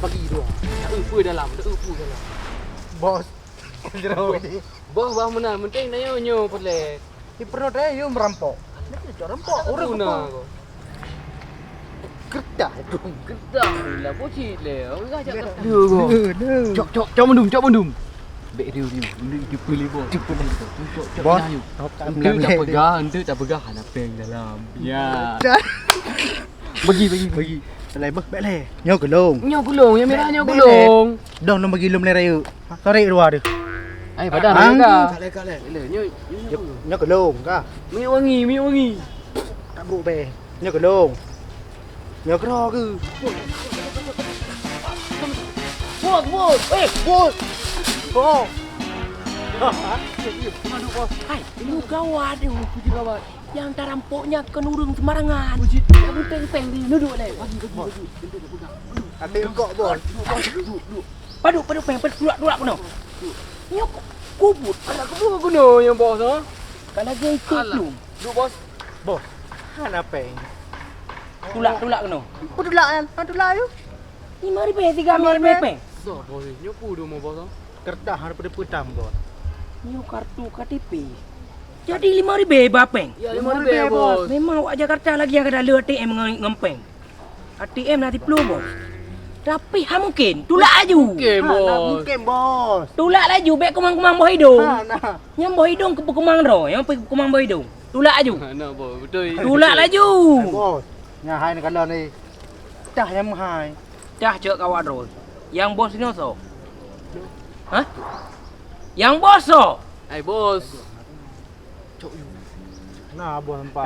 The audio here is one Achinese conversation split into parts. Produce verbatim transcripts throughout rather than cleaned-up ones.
Bagi dua. Tak apa dalam, tak apa dalam. Bos. Jero ni. Bos, bah meunan, penting na nyoe, nyoe peureulèe. Di perut eh, yum merampok. Cok rampok, urang guna apa? Kau. Kertas tu. Kertas ni lah, bocil le. Orang ajak kertas. Cok, cok, cok mandum, cok mandum. Bek riu, riu. Ini itu pulih, bos. Itu pulih. Cok, cok, bos. Dah, yuk. Entu tak peugah, entu tak peugah, hana peng dalam. Ya. Bagi, bagi, bagi. Lain beh, bek leh. Nyoe gulong. Nyoe gulong, yang merah nyoe gulong. Dong, dong bagi lom leh rayeuk. Tarik dua tu. Ai, padah. Ang. Ka leh, ka leh. Nyoe, nyoe gulong. Nyoe gulong ka. Minyeuk wangi, minyeuk wangi. Tak brok beh. Nyoe gulong. Nyoe keudroe ke? Bos, bos. Eh, bos. Oh. Hai, lu gawat ni, aku juga gawat. Yang tarampoknya kon ureueng sembarangan. Yang penting peng di duduk leh. Bagi, bagi, bagi. Até kok, bos. Duduk, duduk. Paduk, paduk peng, paduk, tulak, tulak keunoe. Nyoe ku-, kubut. Alah, kubut keunoe nyang bos, ha? Kalau lagèe ikut lu. Duduk, bos. Bos. Hana peng. Tulak, tulak keunoe. Apa tulak kan? Ha, tulak ayu. Lima ribu tiga ambil peng. Soe bos ni? Nyoe peue dua bos, ha? Kertas hana peue-peue tam, bos. Nyoe kartu K T P. Jadi lima ribu ba peng? Ya, lima ribu, bos. Memang awak Jakarta lagi ada le A T M ngon, ngon peng. A T M na siploh, bos. Tapi ha mungkin, tulak laju. Mungkin, bos. Hana mungkin, bos. Tulak laju, bèk kumang-kumang boh idong. Hana. Nyang boh idong keu kumang droe, nyang kumang boh idong. Tulak laju. Hana, bos. Betul. Tulak laju. Eh, bos. Nyan hai neukalon ni. Cah nyang meuhai. Cah cok kawak droe. Yang bos nyoe soe? Hah? Yang bos soe? Hai, bos. Cok yu. Nah, bos empat.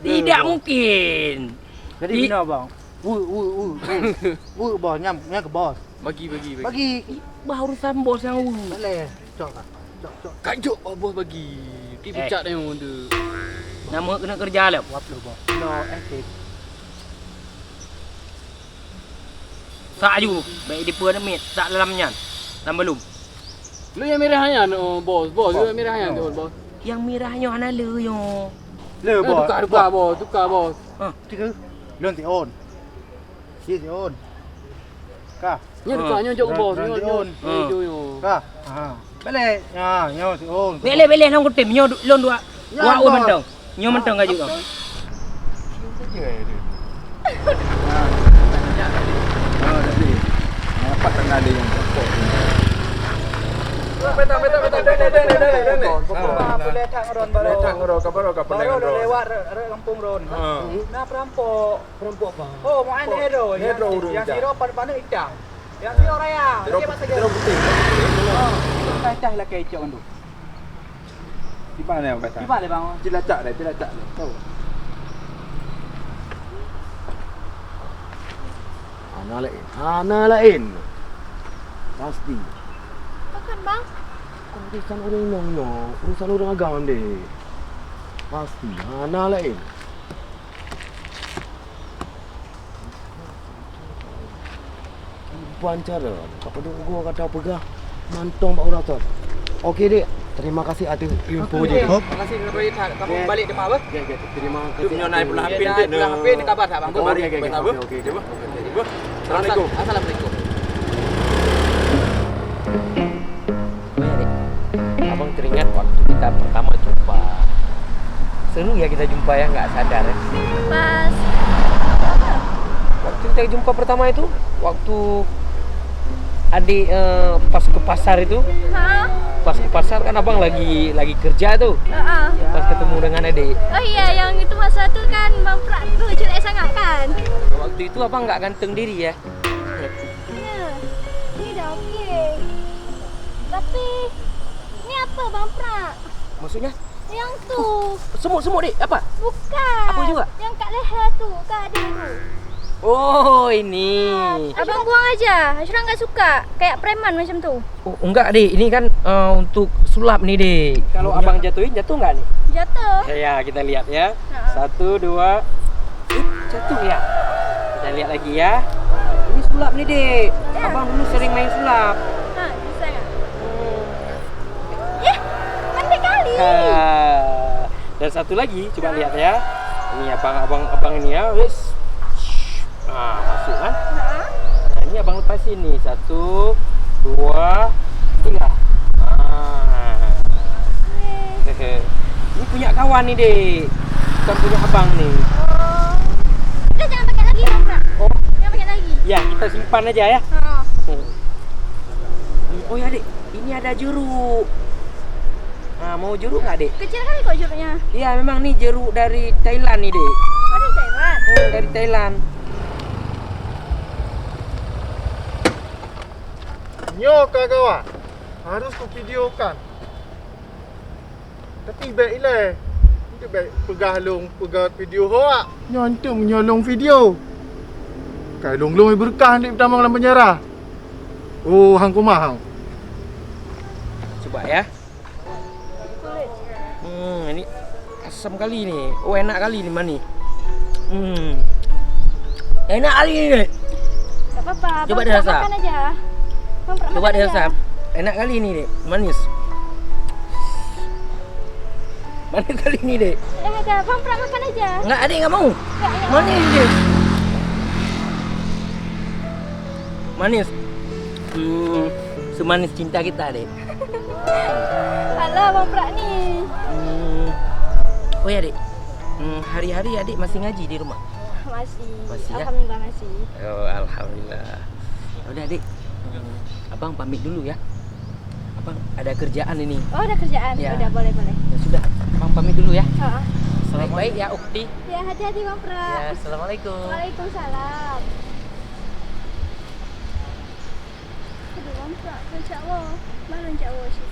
Tidak mungkin. Jadi bina, bang. Wu, wu, wu, wu. Wu, bos, nyam, nyam ke bos. Bagi, bagi, bagi. Bagi. Bah urusan bos yang wu. Boleh. Cok lah. Cok, cok. Kajok, bos, bagi. Ti pucak tengok tu. Nama kena kerja lah. Wap lu, bos. No, eh, sak aju, baik di pun mit, sak dalam nyan. Tambah lum. Lu yang merah nyan, oh, bos, bos, lu yang merah nyan tu, bos. Yang merah nyoe hana le nyoe. Le, bos. Tukar, tukar, bos, tukar, bos. Ha. Tiga. Lon ti on. Si ti on. Ka. Nyoe tukar, nyoe jok bos, nyoe, nyoe. Ka. Ha. Belek. Ha, nyoe ti on. Belek, belek, nyoe kutem, nyoe lon dua. Wah, oh, mantong. Nyoe mantong kajut kau. Peta, peta, peta, peta, peta, peta, peta. Boleh tak ngeron baru? Boleh tak ngeron, ka baru ka pernah ngeron. Baru dah lewat rek, rek kampung ron. Ha. Nah, perampok. Perampok apa? Oh, main hero. Hero urang. Yang siro pada panik hitam. Yang siro raya. Siro putih. Oh, cah-cah lagi cok tu. Di mana, Bang? Di mana, Bang? Cilacap deh, Cilacap deh. Tahu. Hana laén, hana laén. Pasti. Apa kan, Bang? Bukan urusan ureueng inong nyoe, urusan ureueng agam deh. Pasti, hana laén. Kiban cara, ka padub goe gata peugah mantong bak uroe nyoe. Oke, Dek. Terima kasih ateueh info jih. Terima kasih, Dek. Kamu balik depan apa? Oke, oke. Terima kasih. Nyoe naik pulang H P, naik pulang H P, ni kabar tak, Bang? Oke, oke, oke. Oke, oke. Assalamualaikum. Assalamualaikum. Oh ya, Dek. Abang teringat waktu kita pertama jumpa. Seru ya kita jumpa ya, nggak sadar ya. Pas. Waktu kita jumpa pertama itu, waktu adik, eh, pas ke pasar itu. Ha? Pas ke pasar kan abang lagi, lagi kerja tuh. Heeh. Pas ketemu dengan adik. Oh iya, yang itu masa tu kan Bang Prak tu jelek sangat kan? Waktu itu abang nggak ganteng diri ya. Ya, ini dah okey. Tapi, ni apa, Bang Prak? Maksudnya? Yang tu. Semut, semut, Dek. Apa? Bukan. Apa juga? Yang kat leher tu, kat adik tu. Oh, ini. Abang buang aja. Ashraf nggak suka. Kayak preman macam tu. Oh, enggak, Dek. Ini kan, eh, untuk sulap ni, Dek. Kalau abang jatuhin, jatuh nggak ni? Jatuh. Ya, kita lihat ya. Ha. Satu, dua. Eh, jatuh ya. Kita lihat lagi ya. Ini sulap ni, Dek. Ya. Abang dulu sering main sulap. Ha, bisa ya? Hmm. Eh, pandai kali. Ha. Dan satu lagi, cuba lihat ya. Ini abang-abang, abang ini ya, wis. Ah, masuk kan? Nah, ini abang lepasin nih. Satu, dua, tiga. Ah. Ini punya kawan nih, Dek. Bukan punya abang nih. Oh. Udah, jangan pakai lagi, Bang Prak. Oh. Jangan pakai lagi. Ya, kita simpan aja ya. Ha. Hmm. Oh ya, Dek. Ini ada jeruk. Ah, mau jeruk nggak, Dek? Kecil kali kok jeruknya. Iya, memang ni jeruk dari Thailand ni, Dek. Oh, dari Thailand? Hmm, dari Thailand. Nyoe ka gawat. Harus kuvideokan. Tapi bèk ilèe. Itu bèk peugah lôn, peugah video hoak. Nyoe antum nyoe lôn video. Kai lôn-lôn beureukat dek tamong lam penjara. Oh, hang kumah hang. Coba ya. Hmm, ini asam kali ni. Oh, enak kali ni manis. Hmm. Enak kali ni. Tak apa-apa. Coba Bang Prak dirasa. Makan aja. Bang Prak Coba makan dirasa. Aja. Enak kali ni, Dek. Manis. Manis kali ni, Dek. Eh, dah. Bang Prak makan aja. Enggak, adik enggak mau. Enggak, enggak. Manis, Dek. Manis. Hmm, semanis cinta kita, Dek. Alah, Bang Prak ni. Hmm. Oh ya, Dek. Hmm, hari-hari adik masih ngaji di rumah? Masih. Masih, ya? Alhamdulillah, masih. Oh, alhamdulillah. Ya udah, Dek. Hmm, abang pamit dulu ya. Abang ada kerjaan ini. Oh, ada kerjaan. Ya. Udah, boleh, boleh. Ya sudah, abang pamit dulu ya. Ha. Baik-baik ya, Ukti. Ya, hati-hati, Bang Prak. Ya, assalamualaikum. Waalaikumsalam. Aduh, Bang Prak, Cak Wo. Baru Cak Wo sih.